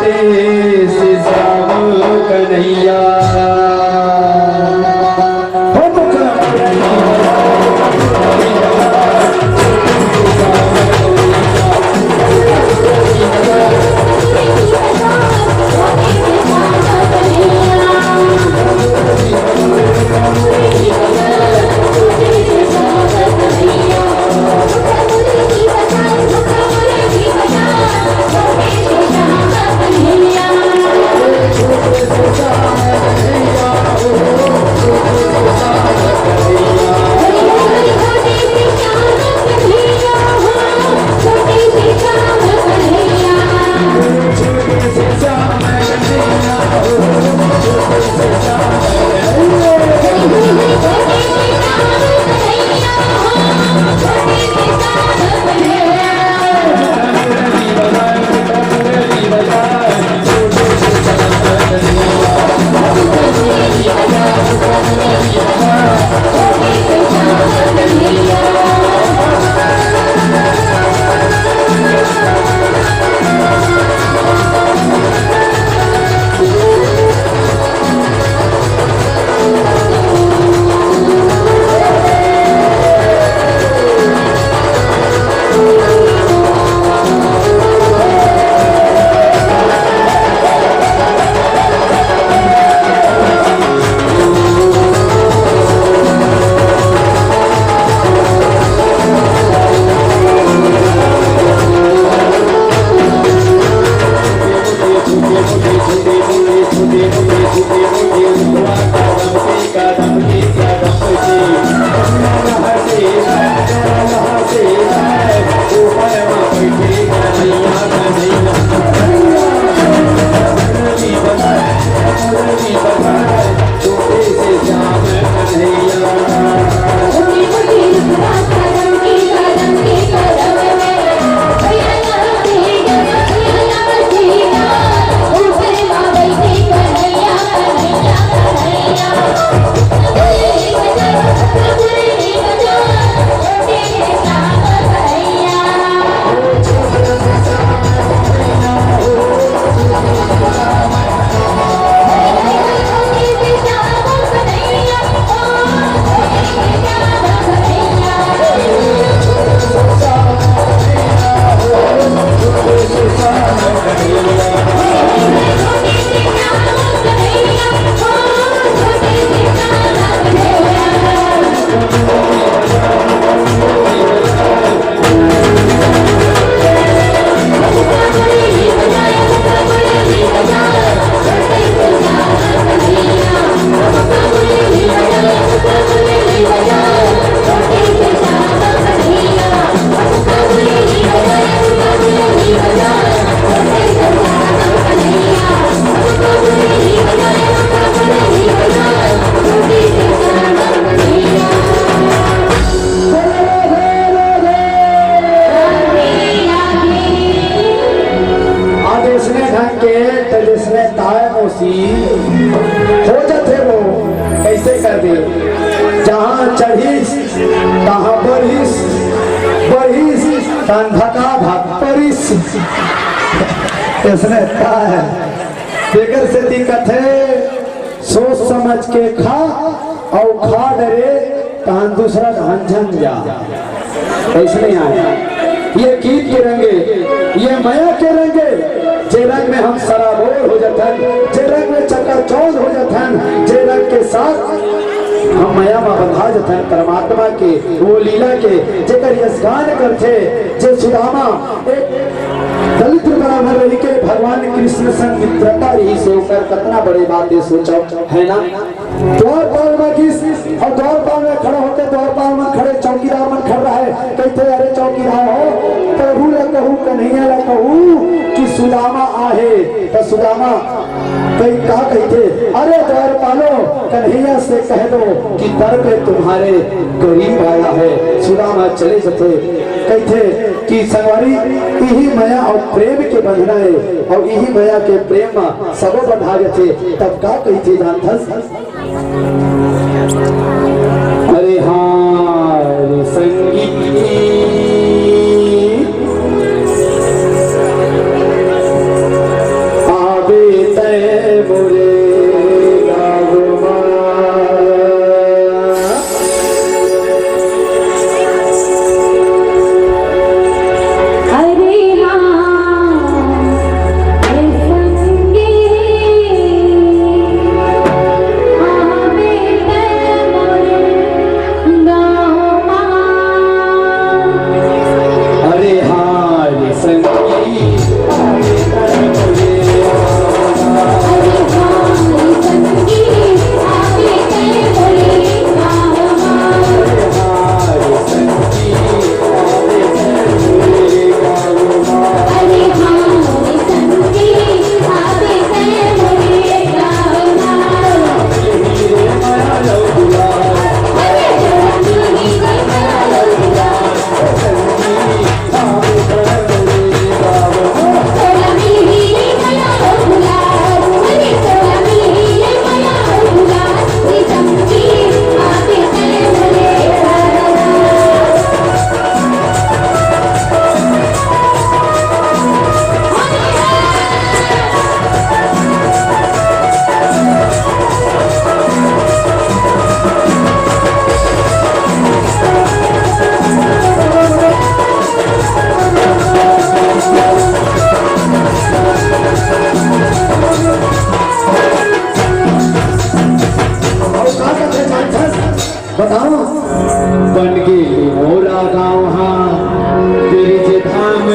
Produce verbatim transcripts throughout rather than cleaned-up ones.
से श्याम कन्हैया। आज अइसने ढंग के त जइसने ताय मौसी हो जथे वो, कइसे कर दे, जहाँ चढ़िस तहाँ बढ़िस, बढ़िस तहाँ धका धक परिस। अइसने ताय, तेकर सेती कथे, सोच समझ के खा, अउ खा डरे तहाँ दूसरा धान झन जा। अइसने आय। ये गीत के रंगे, ये मया के रंगे, जे रंग में हम सराबोर हो जथन, जे रंग में चकाचौंध हो जथन, जे रंग के साथ हम मया म बंधा जथन परमात्मा के, वो लीला के, जेकर यशगान करथे, जे सुदामा एक दलिद्र ब्राह्मण रहिके भगवान कृष्ण संग मित्रता रहिस हे ओकर, कतना बड़े बात हे, सोचव, है ना? द्वारपाल म गिस अउ द्वारपाल म खड़ा होके द्वारपाल मन खड़े, चौकीदार मन खड़ा रहे, कहिथे, "अरे चौकीदार हो, प्रभु ला कहू, कन्हैया ला कहू कि सुदामा आहे।" त सुदामा कहि, का कहिथे, "अरे द्वारपालो, कन्हैया से कह दो कि दर पे तुम्हारे गरीब आया है।" सुदामा चले जथे, कहिथे कि संगवारी, इही मया अउ प्रेम के बंधना हे, अउ इही मया के प्रेम म सबो बंधा जथे। तब का कहिथे जानथस? अरे हाँ रे संगी,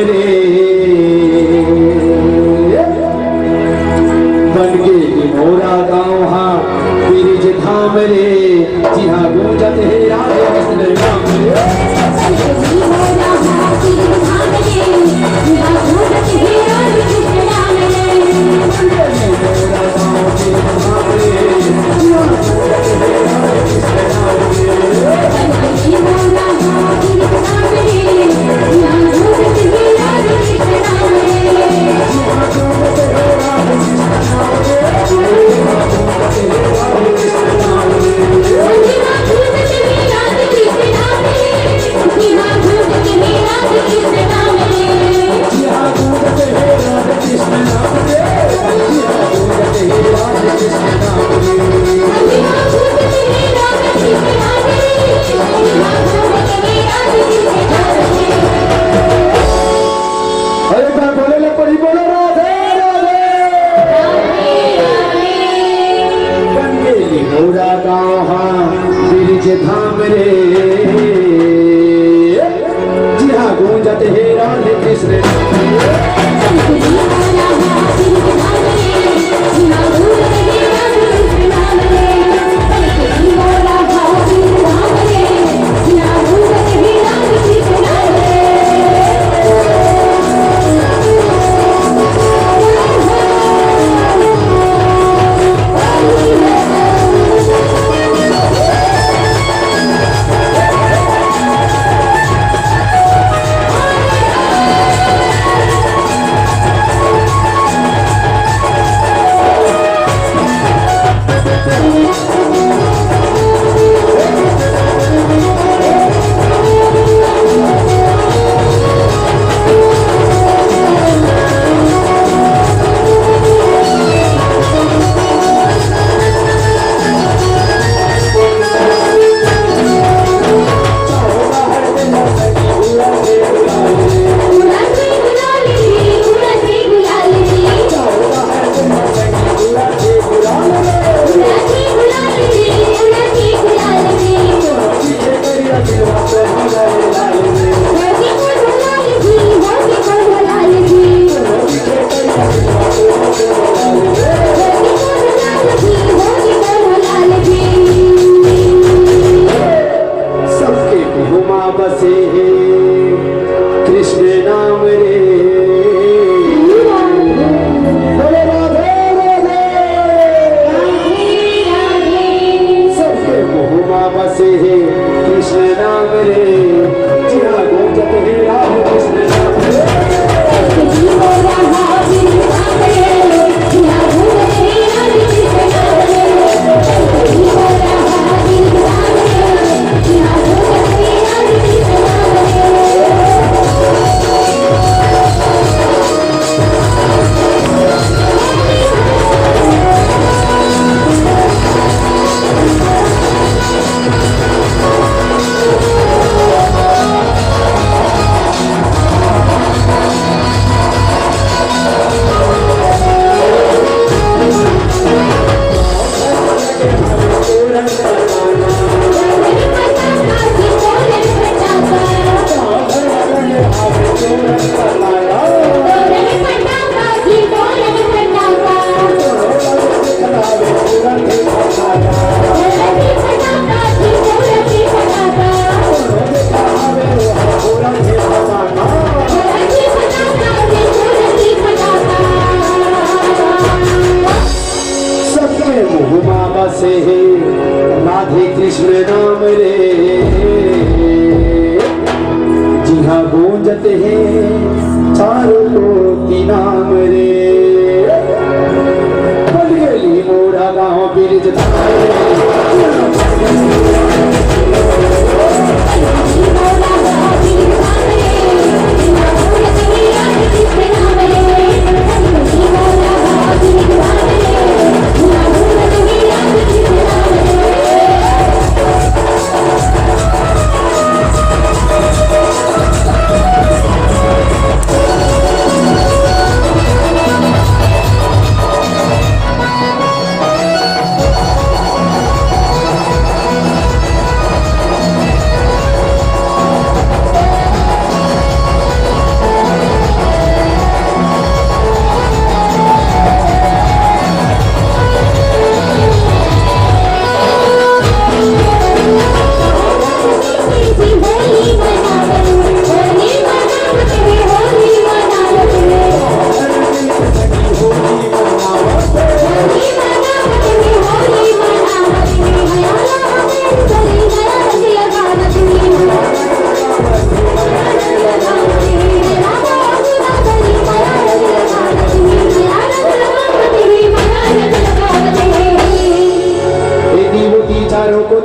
रे, बन गे मोरा गाँव हा बिरिज धाम रे, जिहाँ गूंजत हे राधे कृष्ण नाम रे। अरे, मैं बोले ले परी बोलो, राधे राधे। बन गेली मोरा गाँव हा बिरिज धाम रे, जिहाँ गूंजत हे राधे कृष्ण। सबके मुँह मा बसे हे कृष्ण नाम रे। बोलो राधे राधे। सबके मुँह मा बसे हे कृष्ण नाम रे। जिहाँ गूंजत हे राधे कृष्ण नाम रे। सबके मुँह मा बसे हे राधे कृष्ण नाम रे। जिहाँ गूंजत हे चारों कोति नाम रे। बन गेली मोरा गाँव बिरिज धाम रे।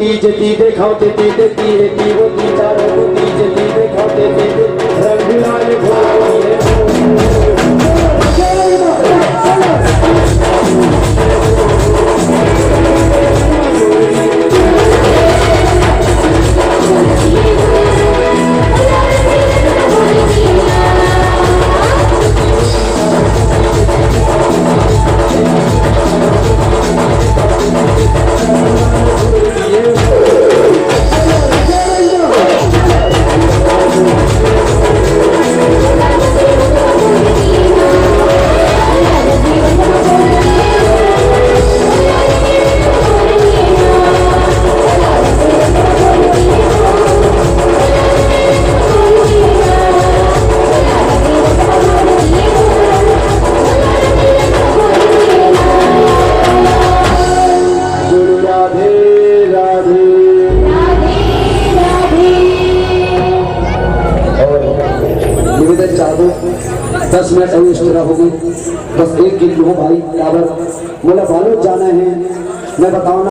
तीज ती देखावते ते ते ती रे ती वो ती चारों को तीज ती देखावते ते ते रंग लाल घोड़ा ये गुरु राधे राधे। और निवेदन चाहबो, दस मिनट अभी एक्स्ट्रा होगी, बस एक गीत हो भाई, काबर मोला बालोद जाना है, मैं बताऊँ ना।